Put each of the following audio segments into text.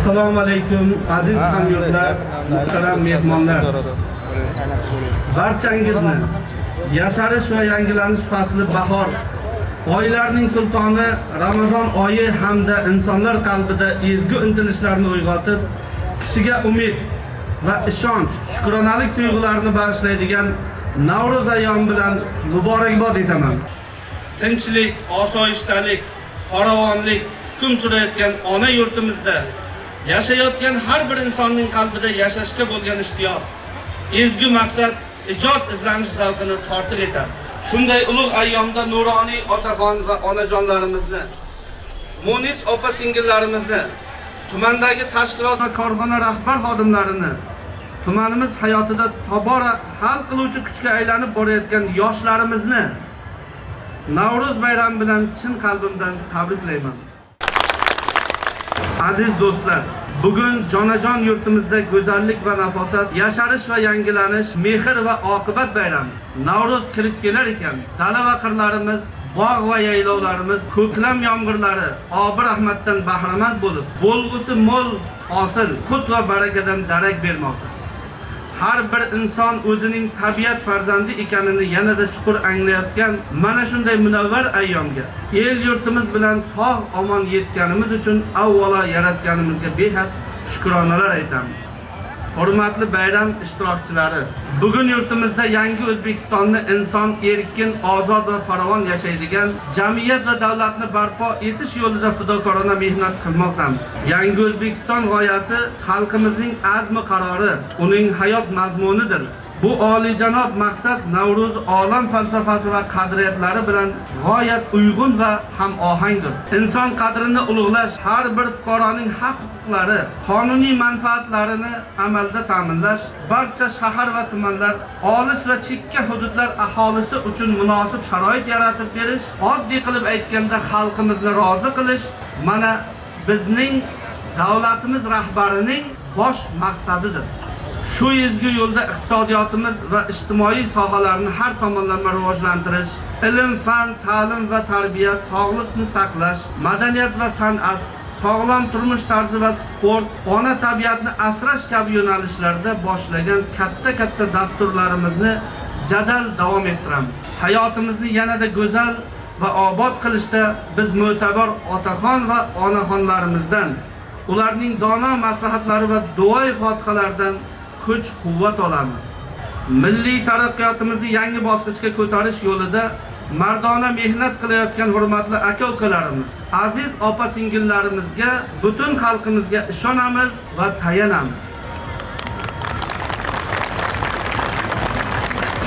Assalomu alaykum aziz hamyurtlar, muhtaram mehmonlar. Barchangizni yasharish va yangilanish fasli bahor, oylarning sultoni Ramazon oyi hamda insonlar qalbida ezgu intilishlarni uyg'otib, kishiga umid va ishonch, shukronalik tuyg'ularini bag'ishlaydigan Navro'z ayyomi bilan muborakbod etaman. Tinchlik, osoyishtalik, farovonlik hukm surayotgan ona yurtimizda yashayotgan har bir insonning qalbida yashashga bo'lgan ishtiyoq, ezgu maqsad, ijod izlanish zavqini tortiq etadi. Shunday ulug' ayyomda nuroniy otaxon va onajonlarimizni, munis opa singillarimizni, tumandagi tashkilot va korxona rahbar xodimlarini, tumanimiz hayotida tobora hal qiluvchi kuchga aylanib borayotgan yoshlarimizni Navro'z bayrami bilan chin qalbimdan tabriklayman. Aziz do'stlar, bugun jonajon yurtimizda go'zallik va nafosat, yasharish va yangilanish, mehr va oqibat bayrami. Navro'z kirib kelar ekan, dala va qirlarimiz, bog' va yaylovlarimiz ko'klam yomg'irlari, obi rahmatdan bahramand bo'lib, bo'lg'usi mo'l hosil, qut va barakadan darak bermoqda. Har bir inson o'zining tabiat farzandi ekanini yanada chuqur anglayotgan mana shunday munavvar ayyomga el yurtimiz bilan sog' omon yetganimiz uchun avvalo yaratganimizga behad shukronalar aytamiz. Hurmatli bayram ishtirokchilari, bugun yurtimizda yangi O'zbekistonni inson erkin, ozod va farovon yashaydigan jamiyat va davlatni barpo etish yo'lida fidokorona mehnat qilmoqdamiz. Yangi O'zbekiston g'oyasi xalqimizning azmi qarori, uning hayot mazmunidir. Bu oliyjanob maqsad Navro'z olam falsafasi va qadriyatlari bilan g'oyat uyg'un va hamohangdir. Inson qadrini ulug'lash, har bir fuqaroning haq-huquqlari, qonuniy manfaatlarini amalda ta'minlash, barcha shahar va tumanlar, olis va chekka hududlar aholisi uchun munosib sharoit yaratib berish, oddiy qilib aytganda xalqimizni rozi qilish mana bizning davlatimiz rahbarining bosh maqsadidir. Shu ezgu yo'lda iqtisodiyotimiz va ijtimoiy sohalarni har tomonlama rivojlantirish, ilm, fan, ta'lim va tarbiya, sog'liqni saqlash, madaniyat va san'at, sog'lom turmush tarzi va sport, ona tabiatni asrash kabi yo'nalishlarda boshlagan katta-katta dasturlarimizni jadal davom ettiramiz. Hayotimizni yanada go'zal va obod qilishda biz mo'tabar otaxon va onaxonlarimizdan, ularning dono maslahatlari va duoyi fotihalaridan kuch quvvat olamiz. Milliy taraqqiyotimizni yangi bosqichga ko'tarish yo'lida mardona mehnat qilayotgan hurmatli aka-ukalarimiz, aziz opa singillarimizga, butun xalqimizga ishonamiz va tayanamiz.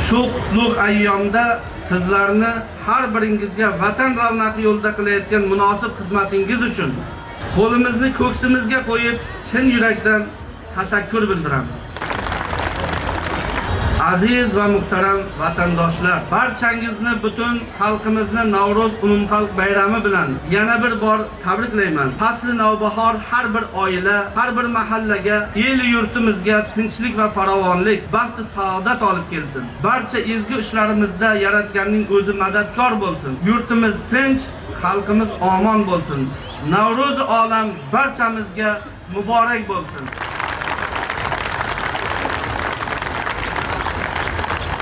Shu qutlug' ayyomda sizlarni har biringizga vatan ravnaqi yo'lida qilayotgan munosib xizmatingiz uchun qo'limizni ko'ksimizga qo'yib chin yurakdan tashakkur bildiramiz. Aziz va muhtaram vatandoshlar, barchangizni, butun xalqimizni Navro'z umumxalq bayrami bilan yana bir bor tabriklayman. Fasli navbahor har bir oila, har bir mahallaga, el yurtimizga tinchlik va farovonlik, baxt saodat olib kelsin. Barcha ezgu ishlarimizda Yaratganning o'zi madadkor bo'lsin. Yurtimiz tinch, xalqimiz omon bo'lsin. Navro'z olam barchamizga muborak bo'lsin.